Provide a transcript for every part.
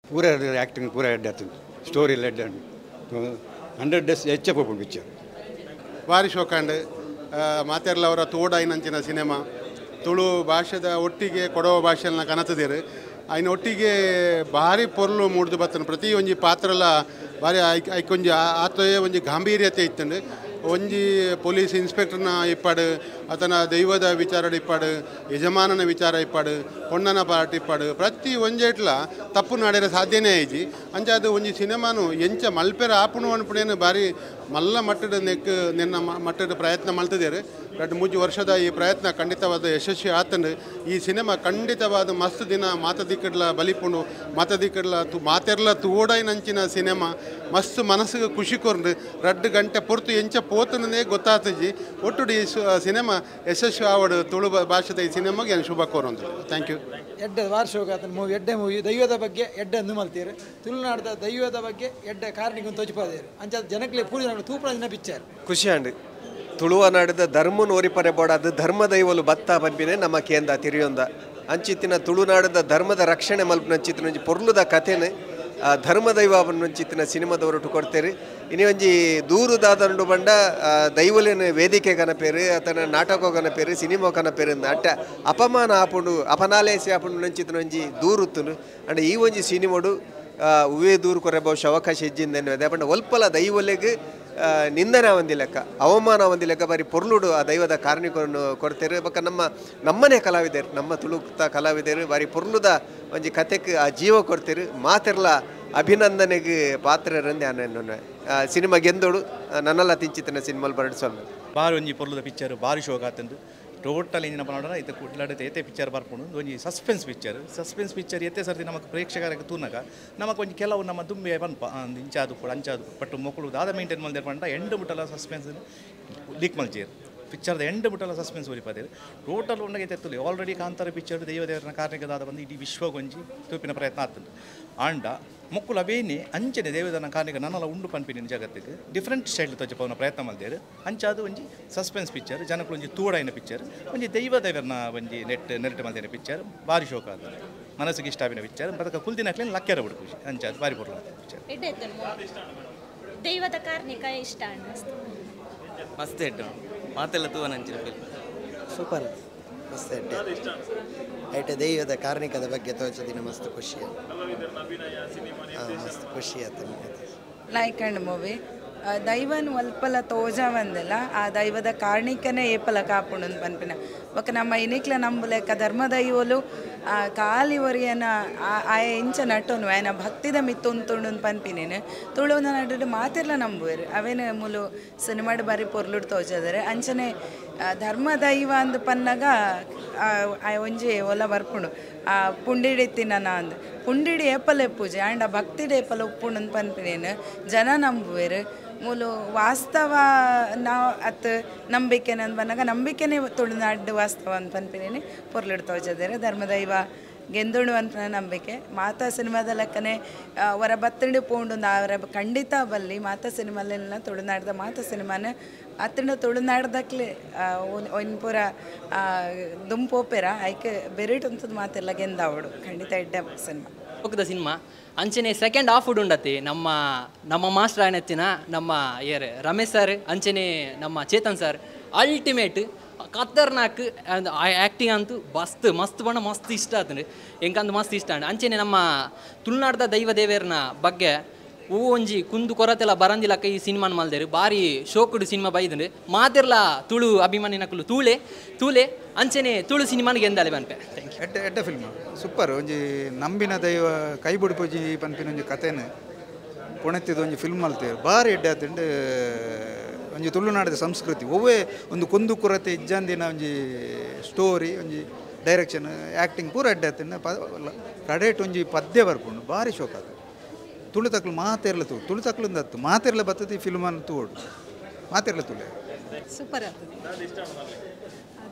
ಪೂರ ಆ್ಯಕ್ಟಿಂಗ್ ಪೂರ ಎಡ್ಡೆ ಆತುಂಡು ಸ್ಟೋರಿ ಎಡ್ಡೆ 100 ಡೇಸ್ ಹೆಚ್ಚ ಪೋಪುಂಡು ಪಿಕ್ಚರ್ ಭಾರಿ ಶೋಕಾಂಡ್ ಮಾತೆರ್ಲ ಅವರ ತೋಡಾಯಿನಂಚಿನ ಸಿನಿಮಾ ತುಳು ಭಾಷೆದ ಒಟ್ಟಿಗೆ ಕೊಡವ ಭಾಷೆನ ಕನತದಿರು ಆಯ್ನ ಒಟ್ಟಿಗೆ ಭಾರಿ ಪೊರ್ಲು ಮೂಡ್ದು ಬತ್ತನ ಪ್ರತಿ ಒಂಜಿ ಪಾತ್ರಲ ಭಾರಿ ಐಕೊಂಜಿ ಆತೋಯೇ ಒಂಜಿ ಗಾಂಭೀರ್ಯತೆ ಇತ್ತಂಡು ಒಂಜಿ ಪೊಲೀಸ್ ಇನ್ಸ್ಪೆಕ್ಟರ್ನ ಇಪ್ಪಾಡು ಆತನ ದೈವದ ವಿಚಾರ ಇಪ್ಪಾಡು ಯಜಮಾನನ ವಿಚಾರ ಇಪ್ಪಾಡು ಪೊಣ್ಣನ ಪಾರ್ಟ್ ಇಪ್ಪಾಡು ಪ್ರತಿ ಒಂಜೆಟ್ಲ ತಪ್ಪು ನಾಡ್ಯರ ಸಾಧ್ಯನೇ ಆಯ್ಜಿ ಅಂಚ ಅದು ಒಂಜಿ ಸಿನಿಮಾನು ಎಂಚ ಮಲ್ಪೆರ ಆಪುಣು ಅನ್ಪುಣೇನು ಭಾರಿ ಮಲ್ಲ ಮಟ್ಟದ ನೆಕ್ ನಿನ್ನ ಮಟ್ಟದ ಪ್ರಯತ್ನ ಮಲ್ತಿದ್ದೇವೆ 2-3 ವರ್ಷದ ಈ ಪ್ರಯತ್ನ ಖಂಡಿತವಾದ ಯಶಸ್ವಿ ಆತಂಡು ಈ ಸಿನಿಮಾ ಖಂಡಿತವಾದ ಮಸ್ತ್ ದಿನ ಮಾತದಿಕ್ಕಡ್ಲ ಬಲಿಪುಣು ಮಾತದಿಕ್ಕಡ್ಲ ತು ಮಾತೆರ್ಲ ತೂಡೈನಂಚಿನ ಸಿನಿಮಾ ಮಸ್ತ್ ಮನಸ್ಸಿಗೆ ಖುಷಿ ಕೊರ್ದು 2 ಗಂಟೆ ಪೊರ್ತು ಎಂಚ ಪೋತನೇ ಗೊತ್ತಾತಜಿ ಒಟ್ಟು ಈ ಸಿನಿಮಾ ಯಶಸ್ವಿ ಆವಡು ತುಳು ಭಾಷೆದ ಈ ಸಿನಿಮಾಗೆ ನಾನು ಶುಭ ಕೋರಂದು. Thank you. ಎಡ್ಡೆ ವಾರ್ಷೋಗ ಆತನ ಮೂವಿ ಎಡ್ಡೆ ಮೂವಿ ದೈವದ ಬಗ್ಗೆ ಎಡ್ಡೆ ಅಂದು ಮಲ್ತೀರು ತುಳುನಾಡದ ದೈವದ ಬಗ್ಗೆ ಎಡ್ಡೆ ಕಾರ್ಣಿಕ ತೋಚಿಪಾದೇರು ಅಂಚ ಜನಕ್ಕೆ ಪೂಜೆ ತೂಪನ ದಿನ ಪಿಕ್ಚರ್ ಖುಷಿ ಅಂಡ್ ತುಳುವ ನಾಡಿದ ಧರ್ಮನ ಒರಿಪರೆ ಬೋಡಾದ ಧರ್ಮ ದೈವಲು ಬತ್ತ ಪನ್ಪಿನೆ ನಮ್ಮ ಕೇಂದ್ರ ತಿರಿಯೊಂದ ಅಂಚಿತ್ತಿನ ತುಳುನಾಡದ ಧರ್ಮದ ರಕ್ಷಣೆ ಮಲ್ಪನಂಚಿತ್ತಿನ ಒಂಜಿ ಪೊರ್ಲುದ ಕಥೆನೆ ಧರ್ಮದೈವ ಪನ್ಪಂಚಿತ್ತಿನ ಸಿನಿಮಾದವರೊಟ್ಟು ಕೊಡ್ತೇರಿ ಇನಿ ಒಂಜಿ ದೂರುದಾದಂಡು ಬಂಡ ದೈವಲೇನ ವೇದಿಕೆ ಕನಪೇರು ಆತನ ನಾಟಕ ಕನಪೇರು ಸಿನಿಮಾ ಕನಪೇರು ಅಟ್ಟ ಅಪಮಾನ ಆಪುಂಡು ಅಪನಾಲೇಸಿ ಆಪುಂಡು ನಂಚಿತ್ತಿನ ಒಂಜಿ ದೂರುತ್ತುಂಡು ಅಂಡ್ ಈ ಒಂಜಿ ಸಿನಿಮೋಡು ಉವೇ ದೂರು ಕೊರೆ ಬಹುಶಃ ಅವಕಾಶ ಇಜ್ಜಿಂದ ಪಂಡ ಒಲ್ಪಲ ದೈವಲೆಗ್ ನಿಂದನೆ ಒಂದಿ ಲೆಕ್ಕ ಅವಮಾನ ಒಂದಿ ಲೆಕ್ಕ ಬಾರಿ ಪೊರ್ಲುಡು ಆ ದೈವದ ಕಾರ್ಣಿಕವನ್ನು ಕೊಡ್ತೇರು ಬೊಕ್ಕ ನಮ್ಮ ನಮ್ಮನೆ ಕಲಾವಿದರು ನಮ್ಮ ತುಳುಕ್ತ ಕಲಾವಿದರು ಬಾರಿ ಪೊರ್ಲುದ ಒಂಜಿ ಕತೆಕ್ ಆ ಜೀವ ಕೊಡ್ತೇರು ಮಾತೆರ್ಲ ಅಭಿನಂದನೆಗೆ ಪಾತ್ರರಂದೆ ನಾನು ಸಿನಿಮಾ ಗೆಂದೋಡು ನನ್ನೆಲ್ಲ ತಿಂಚಿತನ ಸಿನಿಮಾಲ್ ಬರಡಿಸೋಲ್ಲ ಬಾರಿ ಒಂಜಿ ಪೊರ್ಲುದ ಪಿಕ್ಚರ್ ಬಾರಿ ಶೋಕ ಆತಂದು ಟೋಟಲ್ ಇಂಜಿನ ಪನೋಡ ಇತ್ತೆ ಕುಡ್ಲಾಡತೆ ಏತೆ ಪಿಕ್ಚರ್ ಬರ್ಪುಂಡು ಒಂಜಿ ಸಸ್ಪೆನ್ಸ್ ಪಿಕ್ಚರ್ ಸಸ್ಪೆನ್ಸ್ ಪಿಕ್ಚರ್ ಏತೆ ಸರ್ತಿ ನಮಕ್ ಪ್ರೇಕ್ಷಕರಿಗೆ ತೂನಗ ನಮಕ್ ಒಂಜಿ ಕೆಲವು ನಮ್ಮ ದುಂಬೆ ಪನ್ಪ ಇಂಚಾದು ಪಡ ಅಂಚಾದು ಪಟ್ಟು ಮೊಕ್ಕಳು ದಾದ ಮೇಂಟೈನ್ ಮಲ್ದೇರ್ ಪಂಡ ಎಂಡ್ ಮುಟ್ಟಲ ಸಸ್ಪೆನ್ಸ್ ಲೀಕ್ ಮಲ್ಜೇರ್ ಪಿಕ್ಚರ್ದ ಎಂಡ್ ಮುಟ್ಟಲ ಸಸ್ಪೆನ್ಸ್ ಒರಿಪದೇರು ಟೋಟಲ್ ಉಂಡಗೆ ತೆತ್ತುಲಿ ಆಲ್ರೆಡಿ ಕಾಂತಾರ ಪಿಕ್ಚರ್ ದೈವದೇವರನ ಕಾರ್ಣಿಕದಾದ ಬಂದು ಇಡೀ ವಿಶ್ವಗೊಂಜಿ ತೂಪಿನ ಪ್ರಯತ್ನ ಆತುಂಡು ಆಂಡ ಮೊಕ್ಕುಲ ಅವೇನೆ ಅಂಚನೆ ದೇವದನ ಕಾರ್ಣಿಕ ನನ್ನಲ ಉಂಡು ಪನ್ಪಿನ ಜಗತ್ತಿಗೆ ಡಿಫ್ರೆಂಟ್ ಸ್ಟೈಲ್ ತೋಜಪವನ ಪ್ರಯತ್ನ ಮಲ್ದೇರು ಅಂಚಾದು ಒಂಜಿ ಸಸ್ಪೆನ್ಸ್ ಪಿಕ್ಚರ್ ಜನಕ್ಕಳು ಒಂಜಿ ತೂಡೈನ ಪಿಕ್ಚರ್ ಒಂಜಿ ದೈವ ದೇವರನ ಒಂಜಿ ನೆಟ್ ನೆರಟು ಮಲ್ದೇನ ಪಿಕ್ಚರ್ ಭಾರಿ ಶೋಕ ಆದ ಮನಸ್ಸಿಗೆ ಇಷ್ಟ ಆಪಿನ ಪಿಕ್ಚರ್ ಬದಕ ಕುಲ್ದಿನಕ್ಲೇನು ಲಕ್ಕೆರ ಬಿಡು ಖುಷಿ ಅಂಚಾದು ಭಾರಿ ಪೊರ್ಲು ಪಿಕ್ಚರ್ ದೈವದ ಕಾರ್ಣಿಕ ಇಷ್ಟ ಮಸ್ತ್ ಎಡ್ಡೆ ಮಾತೆಲ್ಲ ತೂವನಂಚಿನ ಫಿಲ್ಮ್ ಸೂಪರ್ ಮಸ್ತ್ ಎಡ್ಡೆ ಐಟೆ ದೈವದ ಕಾರ್ಣಿಕದ ಬಗ್ಗೆ ತೋಚದಿನ ಮಸ್ತ್ ಖುಷಿ ಮಸ್ತ್ ಖುಷಿ ಆಯ್ತು. ಲೈಕ್ ಅಂಡ್ ಮೂವಿ ದೈವನ್ ಒಲ್ಪಲ ತೋಜ ಬಂದಲ್ಲ ಆ ದೈವದ ಕಾರ್ಣಿಕನೇ ಏಪಲ ಕಾಪುಂಡು ಪನ್ಪಿನ ಬೊಕ ನಮ್ಮ ಇನಿಕ್ಲ ನಂಬುಲೆಕ್ಕ ಧರ್ಮ ದೈವಲು ಖಾಲಿ ಒರಿಯನ ಆಯ ಇಂಚ ನಟೋನು ಆಯನ ಭಕ್ತಿದ ಮಿತ್ತುಂತುಂಡು ಪನ್ಪಿನೇನು ತುಳುವನ ನಡು ಮಾತಿರ್ಲ ನಂಬುವೆರು ಅವೇನು ಮೂಲು ಸಿನಿಮಾಡ್ ಬಾರಿ ಪೊರ್ಲುಡ್ ತೋಜದರೆ ಅಂಚನೆ ಧರ್ಮ ದೈವ ಅಂದ್ ಪನ್ನಗ ಆ ಒಂಜಿ ಒಲ ಬರ್ಪುಂಡು ಆ ಪುಂಡಿಡಿತ್ತಿನ ಅಂದ್ ಪುಂಡಿಡಿ ಏಪಲೆ ಪೂಜೆ ಆಂಡ ಭಕ್ತಿಡ್ ಏಪಲ ಉಪ್ಪುಂಡು ಪನ್ಪಿನೇನು ಜನ ನಂಬುವೆರು ಮೂಲು ವಾಸ್ತವ ನಾವು ಅತ್ ನಂಬಿಕೆನ ಬಂದಾಗ ನಂಬಿಕೆನೇ ತುಳುನಾಡು ವಾಸ್ತವ ಅಂತ ಪನ್ಪಿನೇನೆ ಪೊರ್ಲುಡ್ ತೋಜದೇರು ಧರ್ಮದೈವ ಗೆಂದುಣು ಅಂತ ನಂಬಿಕೆ ಮಾತಾ ಸಿನಿಮಾದ ಲೆಕ್ಕನೆ ಅವರ ಬತ್ತಂಡು ಪೋಂಡು ಅವರ ಖಂಡಿತ ಬಲ್ಲಿ ಮಾತಾ ಸಿನಿಮಾಲೆಲ್ಲ ತುಳುನಾಡ್ದ ಮಾತಾ ಸಿನಿಮಾನ ಅತ್ತಂಡ ತುಳುನಾಡ್ದಕ್ಲೆ ಒನ್ ಪೂರ ದುಂಪೋಪೆರ ಐಕೆ ಬೆರಿಟ್ ಅಂತದ ಮಾತೆಲ್ಲ ಗೆಂದಾವಡು ಖಂಡಿತ ಎಡ್ಡೆ ಸಿನಿಮಾ ಹೋಗದ ಸಿನಿಮಾ ಅಂಚನೆ ಸೆಕೆಂಡ್ ಹಾಫ್ ಉಂಡತಿ ನಮ್ಮ ನಮ್ಮ ಮಾಸ್ಟರ್ ಆನೆತ್ತಿನ ನಮ್ಮ ಏರ್ ರಮೇಶ್ ಸರ್ ಅಂಚನೆ ನಮ್ಮ ಚೇತನ್ ಸರ್ ಅಲ್ಟಿಮೇಟ್ ಖತರ್ನಾಕ್ ಆ್ಯಕ್ಟಿಂಗ್ ಅಂತೂ ಮಸ್ತ್ ಮಸ್ತ್ ಬಣ್ಣ ಮಸ್ತ್ ಇಷ್ಟ ಆತಂದ್ರೆ ಎಂಕಂದು ಮಸ್ತ್ ಇಷ್ಟ ಅಂಡ್ ಅಂಚನೆ ನಮ್ಮ ತುಳುನಾಡ್ದ ದೈವ ದೇವೇರ್ನ ಬಗ್ಗೆ ಹೂ ಒಂಜಿ ಕುಂದು ಕೊರತೆಲ್ಲ ಬರಂದಿಲಕ್ಕ ಈ ಸಿನಿಮಾನ ಮಲ್ದೇರು ಭಾರಿ ಶೋಕುಡು ಸಿನಿಮಾ ಬೈದಂಡು ಮಾತಿರ್ಲ ತುಳು ಅಭಿಮಾನಿನಕುಲು ತೂಳೆ ತೂಲೆ ಅಂಚನೆ ತುಳು ಸಿನಿಮಾನ ಗೆಂದಾಲೆ ಬನ್ಪೆ. Thank you. ಎಡ್ಡೆ ಎಡ್ಡೆ ಫಿಲ್ಮ್ ಸೂಪರ್ ಒಂಜಿ ನಂಬಿನ ದೈವ ಕೈ ಬುಡಿಪೂಜಿ ಪನ್ಪಿನ ಒಂಜಿ ಕಥೆನ ಪುಣೆತ್ತಿದ ಒಂಜಿ ಫಿಲ್ಮ್ ಮಲ್ತೇವೆ ಭಾರಿ ಎಡ್ಡೆ ಆತಂಡು ಒಂಜಿ ತುಳುನಾಡಿದ ಸಂಸ್ಕೃತಿ ಒವ್ವೇ ಒಂದು ಕುಂದು ಕೊರತೆ ಇಜ್ಜಂದಿನ ಒಂಜಿ ಸ್ಟೋರಿ ಒಂಜಿ ಡೈರೆಕ್ಷನ್ ಆ್ಯಕ್ಟಿಂಗ್ ಪೂರ ಎಡ್ಡೆ ಆತಂಡು ಕಡೆಟ್ ಒಂಜಿ ಪದ್ಯ ಬರ್ಪುಂಡು ಭಾರಿ ಶೋಕ ಆತು ತುಳು ತಕ್ಲು ಮಾತೆರ್ಲ ತೂ ತುಳು ತಕ್ಲುಂದು ಅತ್ತು ಮಾತೆರ್ಲ ಬತ್ತದ ಈ ಫಿಲ್ಮನ್ನು ತೂಡು ಮಾತೆರ್ಲ ತುಳು ಸೂಪರ್ ಆಗ್ತದೆ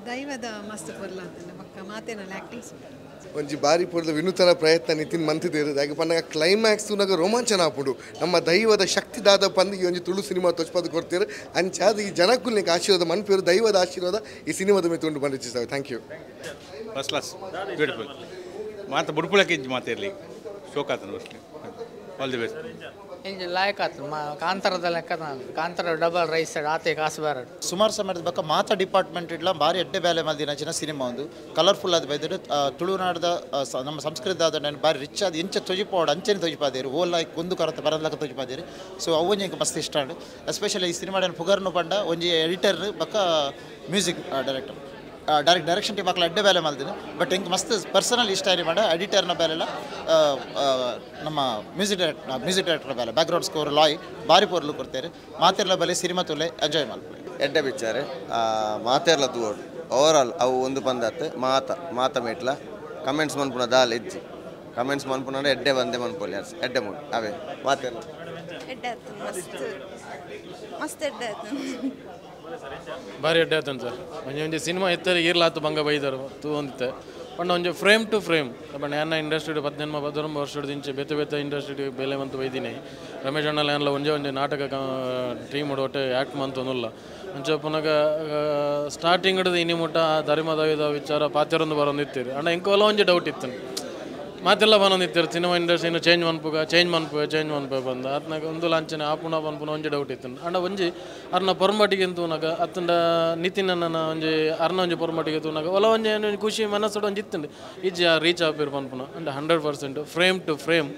ದೈವದ ಮಸ್ತ್ ಪೊರ್ಲ ಆಗ್ತದೆ ಪಕ್ಕ ಮಾತೇನಲ್ಲ ಆ್ಯಕ್ಟಿಂಗ್ ಸೂಪರ್ ಒಂಜಿ ಬಾರಿ ಪೊರ್ದ ವಿನೂತನ ಪ್ರಯತ್ನ ನಿತಿನ್ ಮಂತಿದ್ದೇರು ದಾಗೆ ಪನ್ನಗ ಕ್ಲೈಮ್ಯಾಕ್ಸ್ ತೂನಗ ರೋಮಾಂಚನ ಆಪುಂಡು ನಮ್ಮ ದೈವದ ಶಕ್ತಿ ದಾದ ಪಂದ್ ಈ ಒಂಜಿ ತುಳು ಸಿನಿಮಾ ತೋಚ್ಪದ ಕೊಡ್ತೀರು ಅಂಚಾದ ಈ ಜನಕುಲ್ನಿಗೆ ಆಶೀರ್ವಾದ ಮನ್ಪೇರು ದೈವದ ಆಶೀರ್ವಾದ ಈ ಸಿನಿಮಾದ ಮೇಲೆ ತುಂಡು ಬಂದಿಚ್ಚಿಸ್ತವೆ. Thank you. First class beautiful ಮಾತು ಬುಡ್ಪುಳಕ್ಕೆ ಮಾತಿರಲಿ ಶೋಕಾತನ ಅಷ್ಟೇ. All the best. ಇಂಜಿ ಲಾಯಕ್ ಆತು ಕಾಂತಾರದ ಲೆಕ್ಕ ಕಾಂತಾರ ಡಬಲ್ ರೈಸ್ ಆತೆ ಕಾಸು ಬಾರಡು. ಸುಮಾರು ಸಮಯದ ಬಕ್ಕ ಮಾತಾ ಡಿಪಾರ್ಟ್ಮೆಂಟ್ ಇಡ್ಲ ಭಾರಿ ಎಡ್ಡೆ ಬೇಲೆ ಮಲ್ದಿನ ಚಿನ್ನ ಸಿನಿಮಾ ಒಂದು ಕಲರ್ಫುಲ್ ಆದ ಬೈದರು. ತುಳುನಾಡದ ನಮ್ಮ ಸಂಸ್ಕೃತಿ ಆದ ಭಾರಿ ರಿಚ್ ಆದ ಎಂಚ ತೊಜಿಪೋಡು ಅಂಚನೆ ತೊಜಿಪಾದೇರು ಓಲ್ಲ ಒಂದು ಕರತ ಬರಲಕ್ಕ ತೊಜಿಪಾದೇರು. ಸೊ ಅವು ಒಂಜಿ ಮಸ್ತ್ ಇಷ್ಟ ಆಂಡ್ ಎಸ್ಪೆಷಲಿ ಈ ಸಿನಿಮಾ ಪುಗರ್ನು ಪಂಡ ಒಂಜಿ ಎಡಿಟರ್ ಬಕ್ಕ ಮ್ಯೂಸಿಕ್ ಡೈರೆಕ್ಟರ್ ಡೈರೆಕ್ಷನ್ ಟೀಮ್ ಅಕ್ಲ ಎಡ್ಡೆ ಬೇಲೆ ಮಲ್ದಿನ. ಬಟ್ ಎಂಕ್ ಮಸ್ತ್ ಪರ್ಸನಲ್ ಇಷ್ಟ ಆಯ್ತು ಮಾಡ ಎಡಿಟರ್ನ ಬೇಲೆಲ್ಲ ನಮ್ಮ ಮ್ಯೂಸಿಕ್ ಡೈರೆಕ್ಟರ್ ಬೇಲೆ ಬ್ಯಾಕ್ಗ್ರೌಂಡ್ ಸ್ಕೋರ್ ಲಾಯ್ ಭಾರಿ ಪೊರ್ಲು ಕೊಡ್ತಾರೆ. ಮಾತೆರ್ಲ ಬಲೆ ಸಿನಿಮಾ ತುಲೆ ಎಂಜಾಯ್ ಮಲ್ಪಲೆ. ಎಡ್ಡೆ ಪಿಕ್ಚರ್ ಮಾತೆರ್ಲ ತೂವೊಡು ಓವರ್ ಆಲ್ ಅವು ಒಂದು ಪಂದತ್ತು ಮಾತ ಮಾತ ಮೇಟ್ಲ ಕಮೆಂಟ್ಸ್ ಮನ್ಪುನ ದಾಲ್ ಎಜ್ಜಿ ಕಮೆಂಟ್ಸ್ ಮನ್ಪುನ ಎಡ್ಡೆ ಬಂದೆ ಮನ್ಪೊಲಿ ಎಡ್ಡೆ ಮೂಡ್ ಅವೇ ಮಾತೆರ್ಲ ಎಡ್ಡೆ ಆತು ಮಸ್ತ್ ಮಸ್ತ್ ಎಡ್ಡೆ ಆತು. ಭಾರಿ ಎಡ್ಡೆ ಆತನ್ ಸರ್. ಒಂಜಿ ಒಂಜಿ ಸಿನಿಮಾ ಎತ್ತರೆ ಈರ್ಲಾತು ಬಂಗ ಬೈದರು ತೂ ಒಂದಿತ್ತೆ ಪಂಡ ಒಂಜಿ ಫ್ರೇಮ್ ಟು ಫ್ರೇಮ್ ಪಂಡ ಯಾನ ಇಂಡಸ್ಟ್ರಿ 18 19 ವರ್ಷದ ಇಂಚೆ ಬೇತೆ ಬೇತೆ ಇಂಡಸ್ಟ್ರಿ ಬೇಲೆ ಮಂತು ಬೈದಿನಿ. ರಮೇಶ್ ಅಣ್ಣಲ ಏನ್ಲ ಒಂಜೆ ಒಂಜಿ ನಾಟಕ ಟೀಮ್ ಒಟ್ಟೆ ಆ್ಯಕ್ಟ್ ಮಂತೊಂದುಲ್ಲ. ಅಂಚ ಪುನಗ ಸ್ಟಾರ್ಟಿಂಗ್ ಹಿಡಿದು ಇನಿ ಮುಟ್ಟ ಧರ್ಮದವಿದ ವಿಚಾರ ಪಾತ್ರೊಂದು ಬರೋಂದಿತ್ತೀರಿ ಅಣ್ಣ. ಎಂಕೋಲ ಒಂಜಿ ಡೌಟ್ ಇತ್ತು ಮಾತೆಲ್ಲ ಬನ್ನೊಂದಿತ್ತೀರಿ ಸಿನಿಮಾ ಇಂಡಸ್ಟ್ರಿ ಇನ್ನು ಚೇಂಜ್ ಮನ್ಪುಗ ಚೇಂಜ್ ಮನ್ಪುಗ ಚೇಂಜ್ ಮನ್ಪು ಬಂದ ಆತ್ನಾಗ ಒಂದು ಲಾಂಚನೆ ಆಪುಣ ಪನ್ಪುನ ಒಂಜಿ ಡೌಟ್ ಇತ್ತು ಅಣ್ಣ. ಒಂಜಿ ಅರ್ನ ಪೊರ್ಮಟಿಗೆ ತೂನಾಗ ಅತ್ತಂಡ ನಿತಿನ್ ಅಣ್ಣನ ಒಂಜಿ ಅರ್ನ ಒಂಜಿ ಪೊರ್ಮಟಿಗೆ ತೂನಾಗ ಒಲ ಒಂಜಿ ಒಂಜಿ ಖುಷಿ ಮನಸ್ಸು ಒಂಜಿ ಇತ್ತುಂಡು ಇಜ್ಜಿ ಆ ರೀಚ್ ಆಪಿರು ಪನ್ಪುನ. ಅಂಡ್ 100% ಫ್ರೇಮ್ ಟು ಫ್ರೇಮ್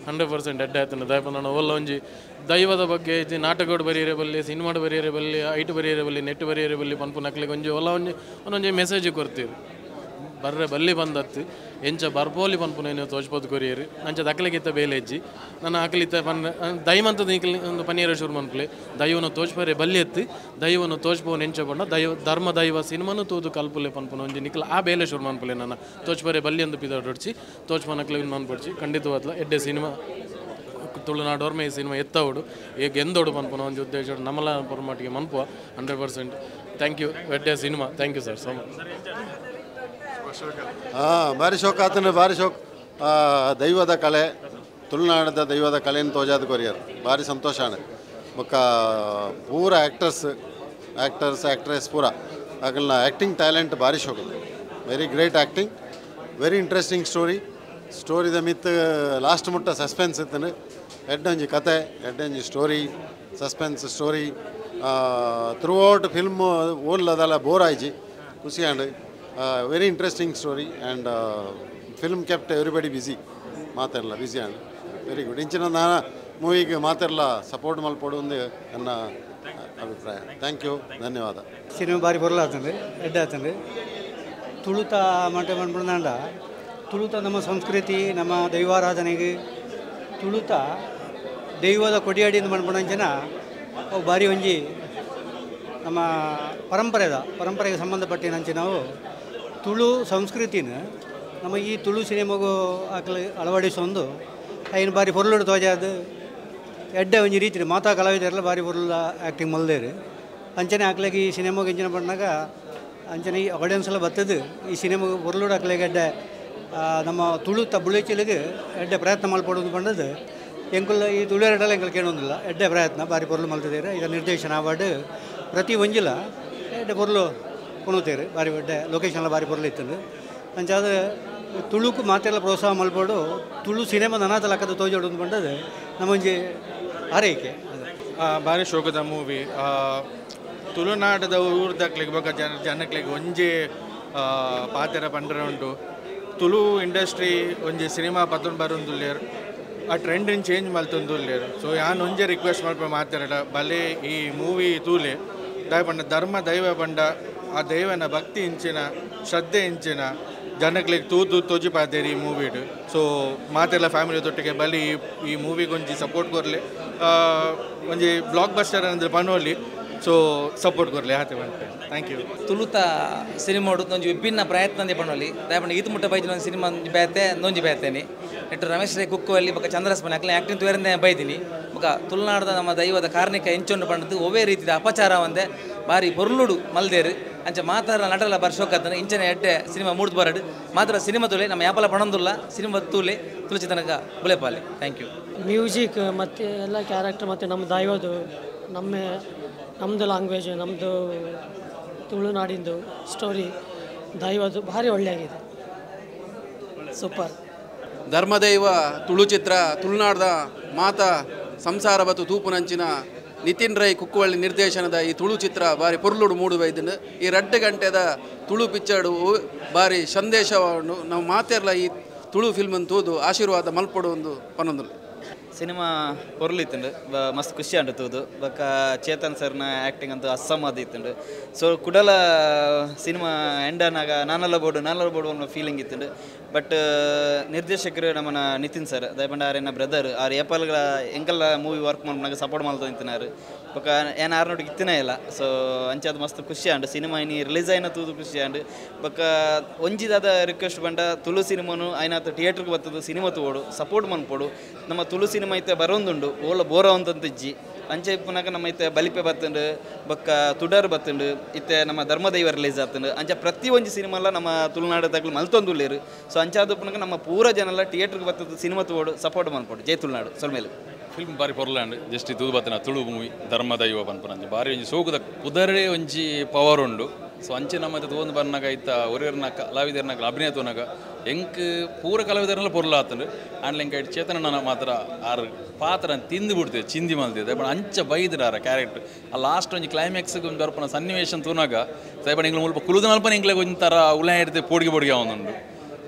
100% ಎಡ್ಡೆ ಆಯ್ತಂಡ. ದಯಪಂಡ ಒಲ್ಲ ಒಂಜಿ ದೈವದ ಬಗ್ಗೆ ಇಜ್ಜಿ ನಾಟಕಡು ಬರೆಯರೆ ಬಲ್ಲಿ ಸಿನಿಮಾಡು ಬರೆಯರೆ ಬಲ್ಲಿ ಐಟು ಬರೆಯರೆ ಬಲ್ಲಿ ನೆಟ್ ಬರೆಯರೆ ಬಲ್ಲಿ ಪನ್ಪುನ ಅಕ್ಲಿಗೆ ಒಂಜಿ ಒಲ ಒಂಜಿ ಒಂದೊಂಜಿ ಮೆಸೇಜ್ ಕೊರ್ತೀರಿ ಬರ್ರೆ ಬಲ್ಲಿ ಬಂದತ್ತು ಎಂಚ ಬರ್ಪೋಲಿ ಪನ್ಪುನ ತೋಜ್ಪೋದು ಕೊರಿಯರು. ಅಂಚ ದಕ್ಕಲಿಗಿತ್ತ ಬೇಲೆ ಹೆಜ್ಜಿ ನನ್ನ ಆಕಲಿತ್ತ ಪನ್ ದೈವಂತದ ಒಂದು ಪನ್ನೀರ ಶುರು ಮನ್ಪುಲೆ ದೈವನ ತೋಜ್ಪರೆ ಬಲ್ಲಿ ಎತ್ತು ದೈವನ ತೋಜ್ಪೋನ್ ಎಂಚ ಪಂಡ ದೈವ ಧರ್ಮ ದೈವ ಸಿನಿಮಾನು ತೂದು ಕಲ್ಪುಲೆ ಪನ್ಪುನ ಒಂಜಿ ನಿಕ್ಲ ಆ ಬೇಲೆ ಶುರು ಮನ್ಪುಲೆ ನನ್ನ ತೋಜ್ಪರೆ ಬಲ್ಲಿ ಒಂದು ಪಿದಾಡೊಡ್ಚಿ ತೋಜ್ಪನಕ್ಲೆ ಮನ್ಪೊಡ್ಚಿ ಖಂಡಿತವಾದ್ಲ ಎಡ್ಡೆ ಸಿನಿಮಾ ತುಳುನಾಡೋರ್ಮೆ ಈ ಸಿನಿಮಾ ಎತ್ತವಡು ಈಗ ಎಂದೋಡು ಪನ್ಪುನ ಒಂಜಿ ಉದ್ದೇಶ ನಮ್ಮಲ ಪೊರ್ಮಾಟಿಗೆ ಮನ್ಪುವ 100%. Thank you. ಎಡ್ಡೆ cinema. Thank you sir so much. ಹಾಂ ಭಾರಿ ಶೋಕ ಆತನ ಭಾರಿ ಶೋಕ್. ದೈವದ ಕಲೆ ತುಳುನಾಡದ ದೈವದ ಕಲೆಯನ್ನು ತೋಜಾದ ಕೊರಿಯರ್ ಭಾರಿ ಸಂತೋಷ ಆಂಡ್. ಬೊಕ್ಕ ಪೂರ ಆ್ಯಕ್ಟರ್ಸ್ ಆ್ಯಕ್ಟರ್ಸ್ ಆ್ಯಕ್ಟ್ರೆಸ್ ಪೂರ ಅಗಲ್ನ ಆ್ಯಕ್ಟಿಂಗ್ ಟ್ಯಾಲೆಂಟ್ ಭಾರಿ ಶೋಕ. Very great acting, very interesting story. ಸ್ಟೋರಿದ ಮಿತ್ ಲಾಸ್ಟ್ ಮುಟ್ಟ ಸಸ್ಪೆನ್ಸ್ ಇತ್ತಂದ್ರೆ ಎಡ್ಡೊಂಜಿ ಕತೆ ಎಡ್ಡೊಂಜಿ story suspense story throughout film ಓದ್ಲದಲ್ಲ bore ಆಯ್ಜಿ ಖುಷಿ and. Very interesting story and film kept everybody busy. ಮಾತಾಡಲ್ಲ ಬಿಸಿ ಆ್ಯಂಡ್ ವೆರಿ ಗುಡ್. ಇಂಚಿನ ನಾನು ಮೂವಿಗೆ ಮಾತಾಡಲ್ಲ ಸಪೋರ್ಟ್ ಮಲ್ಪೊಡು ಒಂದು ನನ್ನ ಅಭಿಪ್ರಾಯ. Thank you, ಧನ್ಯವಾದ. ಸಿನಿಮಾ ಭಾರಿ ಬರಲಾತಂದ್ರೆ ಎಡ್ಡೆ ಆತಂದ್ರೆ ತುಳುತ ಮಂಟೆ ಮನ್ಪುಂಡ ತುಳುತ ನಮ್ಮ ಸಂಸ್ಕೃತಿ ನಮ್ಮ ದೈವಾರಾಧನೆಗೆ ತುಳುತ ದೈವದ ಕೊಡಿಯಾಡಿಯಿಂದ ಮನ್ಪುಂಡ ಅವು ಭಾರಿ ಒಂಜಿ ನಮ್ಮ ಪರಂಪರೆದ ಪರಂಪರೆಗೆ ಸಂಬಂಧಪಟ್ಟಿನಂಚೆ ನಾವು ತುಳು ಸಂಸ್ಕೃತಿನ ನಮ್ಮ ಈ ತುಳು ಸಿನಿಮಾಗೂ ಆಕಲ ಅಳವಡಿಸೊಂದು ಐನು ಬಾರಿ ಪೊರ್ಲುಡು ತೋಜಾದ ಎಡ್ಡೆ ಒಂಜಿ ರೀತಿ ಮಾತಾ ಕಲಾವಿದರೆಲ್ಲ ಭಾರಿ ಪೊರ್ಲು ಆ್ಯಕ್ಟಿಂಗ್ ಮಲ್ದೇರು. ಅಂಚನೆ ಆಕ್ಲಾಗ ಈ ಸಿನಿಮಾಗೆ ಇಂಚಿನ ಪಣ್ಣಾಗ ಅಂಚನೆ ಈ ಆಡಿಯನ್ಸ್ ಎಲ್ಲ ಬತ್ತದು ಈ ಸಿನಿಮಾಗೆ ಪೊರ್ಲುಡು ಆಕ್ಲಾಗ ಎಡ್ಡೆ ನಮ್ಮ ತುಳು ಬುಳೆಚಿಲಿಗೆ ಎಡ್ಡೆ ಪ್ರಯತ್ನ ಮಲ್ಪಡೋದು ಬಂದದ್ದು ಎಂಕುಲ್ಲ ಈ ತುಳುವೆರಡಲ್ಲ ಎಂಕಲ್ ಕೇಳೋದಿಲ್ಲ ಎಡ್ಡೆ ಪ್ರಯತ್ನ ಭಾರಿ ಪೊರ್ಲು ಮಲ್ತಿದ್ದಾರೆ. ಈಗ ನಿರ್ದೇಶನ ಅವಾರ್ಡ್ ಪ್ರತಿ ಒಂಜಿಲ ಎಡ್ಡೆ ಪೊರ್ಲು ಕೊಣುತ್ತೇರು ಭಾರಿ ಎಡ್ಡೆ ಲೊಕೇಶನ್ ಎಲ್ಲ ಭಾರಿ ಪೊರ್ಲು ಇತ್ತು. ಅಂಚಾದ ತುಳುಕು ಮಾತೆಲ್ಲ ಪ್ರೋತ್ಸಾಹ ಮಲ್ಪಡು ತುಳು ಸಿನಿಮಾ ನನಾತ ಲಕ್ಕದ ತೋಜೋಡು ಬಂದದ್ದು ನಮ್ಮೊಂಜಿ ಆರೈಕೆ. ಭಾರಿ ಶೋಕದ ಮೂವಿ. ತುಳುನಾಡದ ಊರ್ದಕ್ಲಿಗೆ ಬೊಕ ಜನಕ್ಲಿಗೆ ಒಂಜಿ ಪಾತೆರ ಪಂಡ್ರೆ ಉಂಟು. ತುಳು ಇಂಡಸ್ಟ್ರಿ ಒಂಜಿ ಸಿನಿಮಾ ಪತ್ತೊಂದು ಬರೊಂದುಲ್ಲೇರು ಆ ಟ್ರೆಂಡಿನ ಚೇಂಜ್ ಮಲ್ತೊಂದುಲ್ಲೇರು. ಸೊ ಯಾನ್ ಒಂಜೆ ರಿಕ್ವೆಸ್ಟ್ ಮಲ್ಪ ಮಾತೆರಡ ಬಲೆ ಈ ಮೂವಿ ತೂಲೆ ದಾಯ ಪಂಡ ಧರ್ಮ ದೈವ ಪಂಡ ಆ ದೈವನ ಭಕ್ತಿ ಇಂಚಿನ ಶ್ರದ್ಧೆ ಇಂಚಿನ ಜನಕ್ಲಿಗೆ ತೂದು ತೋಜಿಪಾದೇರಿ ಈ ಮೂವಿಡ್. ಸೊ ಮಾತೆಲ್ಲ ಫ್ಯಾಮಿಲಿ ತೊಟ್ಟಿಗೆ ಬಲಿ ಈ ಮೂವಿಗೆ ಒಂಜಿ ಸಪೋರ್ಟ್ ಕೊರ್ಲೆ ಒಂಜಿ ಬ್ಲಾಕ್ ಬಸ್ಟರ್ ಅಂದ್ರೆ ಪನೋಲಿ. ಸೊ ಸಪೋರ್ಟ್ ಕೊರ್ಲೆ ಆತೆ ಬಂತೆ. Thank you. ತುಳುತ ಸಿನಿಮಾ ಒಂಜಿ ವಿಭಿನ್ನ ಪ್ರಯತ್ನ ಪನೋಲಿ ದಾಯ ಈತು ಮುಟ್ಟ ಬೈದಿನ ಒಂದು ಸಿನಿಮಾ ಒಂಜಿ ಬೇತೆ ನೊಂಜಿ ಬೇತೇನೆ ನೆಟ್ಟು ರಮೇಶ್ ರೈ ಕುಕ್ಕುವಲ್ಲಿ ಬೊಕ ಚಂದ್ರಸ್ಮನೆ ಅಕ್ಲೆ ಆ್ಯಕ್ಟಿಂಗ್ ತುವೇರಂದೆ ಬೈದಿನಿ. ಬೊಕ ತುಳುನಾಡದ ನಮ್ಮ ದೈವದ ಕಾರ್ಣಿಕ ಎಂಚೊಂಡು ಪಂಡದ್ದು ಒವೇ ರೀತಿಯ ಅಪಚಾರ ಒಂದೆ ಭಾರಿ ಪೊರ್ಲುಡು ಮಲ್ದೇರು. ಅಂಚ ಮಾತಾರ ನಟಲ ಬಾರಿ ಶೋಕತ್ತನ ಇಂಚನೆ ಎಡ್ಡೆ ಸಿನಿಮಾ ಮೂಡ್ದು ಬರಡು ಮಾತ್ರ ಸಿನಿಮಾ ತುಲೆ ನಮ್ಮ ಯಾಪಲ ಪಣಂದುಲ್ಲ ಸಿನಿಮಾ ತೂಲೆ ತುಳಸಿ ತನಕ ಬುಲೆಪಾಲೆ. Thank you. Music ಮತ್ತು ಎಲ್ಲ ಕ್ಯಾರೆಕ್ಟರ್ ಮತ್ತು ನಮ್ಮ ದೈವದು ನಮ್ಮ ನಮ್ಮದು ಲ್ಯಾಂಗ್ವೇಜ್ ನಮ್ಮದು ತುಳುನಾಡಿಂದು ಸ್ಟೋರಿ ದೈವದು ಭಾರಿ ಒಳ್ಳೆಯಾಗಿದೆ. ಸೂಪರ್. ಧರ್ಮದೈವ ತುಳು ಚಿತ್ರ ತುಳುನಾಡದ ಮಾತಾ ಸಂಸಾರ ಬತ್ತು ತೂಪುನಂಚಿನ ನಿತಿನ್ ರೈ ಕುಕ್ಕುವಳ್ಳಿ ನಿರ್ದೇಶನದ ಈ ತುಳು ಚಿತ್ರ ಬಾರಿ ಪೊರ್ಲುಡು ಮೂಡು ಬೈದುಂಡು. ಈ 2 ಗಂಟೆದ ತುಳು ಪಿಕ್ಚರ್ಡು ಬಾರಿ ಸಂದೇಶವನ್ನು ನಾವು ಮಾತೆರ್ಲ ಈ ತುಳು ಫಿಲ್ಮ್ ತೂದು ಆಶೀರ್ವಾದ ಮಲ್ಪಡು ಒಂದು ಪನ್ನೊಂದು. ಸಿನಿಮಾ ಪೊರ್ಲಿತ್ತುಂಡು, ಮಸ್ತ್ ಖುಷಿ ಆಂಡು ತೂದು. ಬೊಕ್ಕ ಚೇತನ್ ಸರ್ನ ಆ್ಯಕ್ಟಿಂಗ್ ಅಂತೂ ಅಸ್ಸಮಾದ ಇತ್ತುಂಡು. ಸೊ ಕುಡಲ ಸಿನಿಮಾ ಎಂಡ್ ಆನಾಗ ನಾನಲ್ಲ ಬೋಡು ನಾನಲ್ಲ ಬೋಡು ಅನ್ನೋ ಫೀಲಿಂಗ್ ಇತ್ತುಂಡು. ಬಟ್ ನಿರ್ದೇಶಕರು ನಮ್ಮನ ನಿತಿನ್ ಸರ್ ದಯಪಂಡ ಆರೆನ ಬ್ರದರ್ ಆರು ಏಪಲ್ಗಳ ಎಂಕಲ್ಲ ಮೂವಿ ವರ್ಕ್ ಮಾಡ್ನಾಗ ಸಪೋರ್ಟ್ ಮಾಡ್ತಾ ನಿಂತಿನಾರು. ಬೊಕ್ಕ ಏನು ಆರ್ನೋಟಿಗೆ ಇತ್ತಿನೇ ಇಲ್ಲ. ಸೊ ಅಂಚಾದ ಮಸ್ತ್ ಖುಷಿ ಆಂಡು ಸಿನಿಮಾ ಇನಿ ರಿಲೀಸ್ ಆಯ್ನ ತೂದು ಖುಷಿ ಆಂಡು. ಬೊಕ್ಕ ಒಂಜಿದಾದ ರಿಕ್ವೆಸ್ಟ್ ಬಂಡ ತುಳು ಸಿನಿಮಾನು ಆಯ್ನಾತ ಥಿಯೇಟ್ರಿಗೆ ಬರ್ತದೆ ಸಿನಿಮಾ ತೋಡು ಸಪೋರ್ಟ್ ಮನ್ಪೋಡು. ನಮ್ಮ ತುಳು ಸಿನಿಮಾ ಐತೆ ಬರೋಂದುಂಡು ಓಲ ಬೋರ ಅಂತಂತ ಇಜ್ಜಿ. ಅಂಚೆ ಇಪ್ಪುನಾಗ ನಮ್ಮ ಇತ್ತೆ ಬಲಿಪೆ ಬತ್ತುಂಡು, ಬೊಕ್ಕ ತುಡರ್ ಬತ್ತುಂಡು, ಇತ್ತೆ ನಮ್ಮ ಧರ್ಮದೈವ ರಿಲೀಸ್ ಆತುಂಡು. ಅಂಚ ಪ್ರತಿ ಒಂಜಿ ಸಿನಿಮಾಲ ನಮ್ಮ ತುಳುನಾಡು ತಗ್ಲು ಮಲ್ತೊಂದುಲ್ಲೇರು. ಸೊ ಅಂಚಾದ ಪುನಗ ನಮ್ಮ ಪೂರ ಜನಲ ಥಿಯೇಟ್ರಿಗೆ ಬರ್ತದೆ ಸಿನಿಮಾ ತೋಡು ಸಪೋರ್ಟ್ ಮನ್ಪೋಡು. ಜೈ ತುಳುನಾಡು. ಸೊಲ್ಮೇಲೆ ಫಿಲ್ಮ್ ಬಾರಿ ಪೊರ್ಲಾಂಡ್ ಜಸ್ಟ್ ತೂದು ಬತ್ತಿನ ತುಳು ಮೂವಿ ಧರ್ಮದೈವ ಪನ್ಪುನಂಚ ಬಾರಿ ಒಂಜಿ ಸೋಕುದ ಪುದರೇ ಒಂಜಿ ಪವರ್ ಉಂಡು. ಸೊ ಅಂಚೆ ನಮ್ಮ ತೂವೊಂದು ಬರ್ನಾಗ ಇತ್ತ ಒರಿಯರ್ನ ಕಲಾವಿದರ್ನ ಅಭಿನಯ ತೂನಾಗ ಎಂಕ್ ಪೂರ ಕಲಾವಿದರ್ನೆಲ್ಲ ಪೊರ್ಲಾತುಂಡು. ಆಂಡ್ಲ ಎಂಕ್ ಐಟ್ ಚೇತನನ ಮಾತ್ರ ಆರು ಪಾತ್ರ ತಿಂದು ಬಿಡ್ತೇವೆ ಚಿಂದಿ ಮಲ್ತಿದ್ದೆ. ಬಟ್ ಅಂಚ ಬೈದ್ರ ಆರ ಕ್ಯಾರೆಕ್ಟರ್ ಆ ಲಾಸ್ಟ್ ಒಂಜಿ ಕ್ಲೈಮ್ಯಾಕ್ಸ್ಗೆ ಒಂದು ಬರ್ಪುನ ಸನ್ನಿವೇಶನ್ ತೂನಾಗ ಸಾಯ್ಬ ಎಂಗ್ಲ ಮುಲ್ಪ ಕುಲುದನಲ್ಪ ಎಂಕ್ಲೆಗ್ ಒಂಥರ ಉಲ ಹಿಡ್ದು ಪೋಡಿಗೆ ಪೋಡಿಗೆ ಅವನುಂಡು.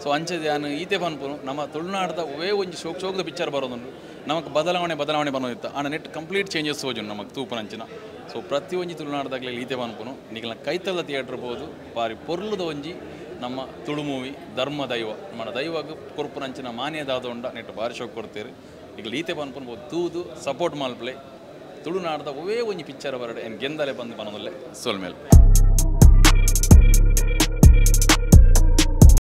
ಸೊ ಅಂಚೆ ಯಾನು ಈತೆ ಪನ್ಪುನು ನಮ್ಮ ತುಳುನಾಡ್ದ ಒವೇ ಒಂಜಿ ಶೋಕ್ ಶೋಕ್ದ ಪಿಕ್ಚರ್ ಬರೋದುಂಡು. ನಮಕ್ ಬದಲಾವಣೆ ಬದಲಾವಣೆ ಬರೋದಿತ್ತು ಆಂಡ ನೆಟ್ ಕಂಪ್ಲೀಟ್ ಚೇಂಜಸ್ ಹೋಜುಂಡು ನಮಕ್ ತೂಪುನಂಚಿನ. ಸೊ ಪ್ರತಿ ಒಂಜಿ ತುಳುನಾಡ್ದಾಗಲೇ ಈತೆ ಪನ್ಪುನು ನಿಗಲ ಕೈತಲ್ಲ ಥಿಯೇಟ್ರ್ ಬೋದು ಬಾರಿ ಪೊರ್ಲುದ ಒಂಜಿ ನಮ್ಮ ತುಳು ಮೂವಿ ಧರ್ಮ ದೈವ ನಮ್ಮ ದೈವಗ್ ಕೊರ್ಪುನಂಚಿನ ಮಾನ್ಯದಾದ ಉಂಡ ನೆಟ್ ಬಾರಿ ಶೋಕ್ ಕೊಡ್ತೀರಿ. ಈಗ ಈತೆ ಪನ್ಪುನು ಬೋದು ತೂದು ಸಪೋರ್ಟ್ ಮಲ್ಪಲೆ ತುಳುನಾಡ್ದ ಒವೇ ಒಂಜಿ ಪಿಕ್ಚರ್ ಬರಡೆ ಏನು ಗೆಂದಲೆ ಬಂದು ಬನ್ನೋದಲ್ಲೇ ಸೋಲ್ಮೇಲೆ.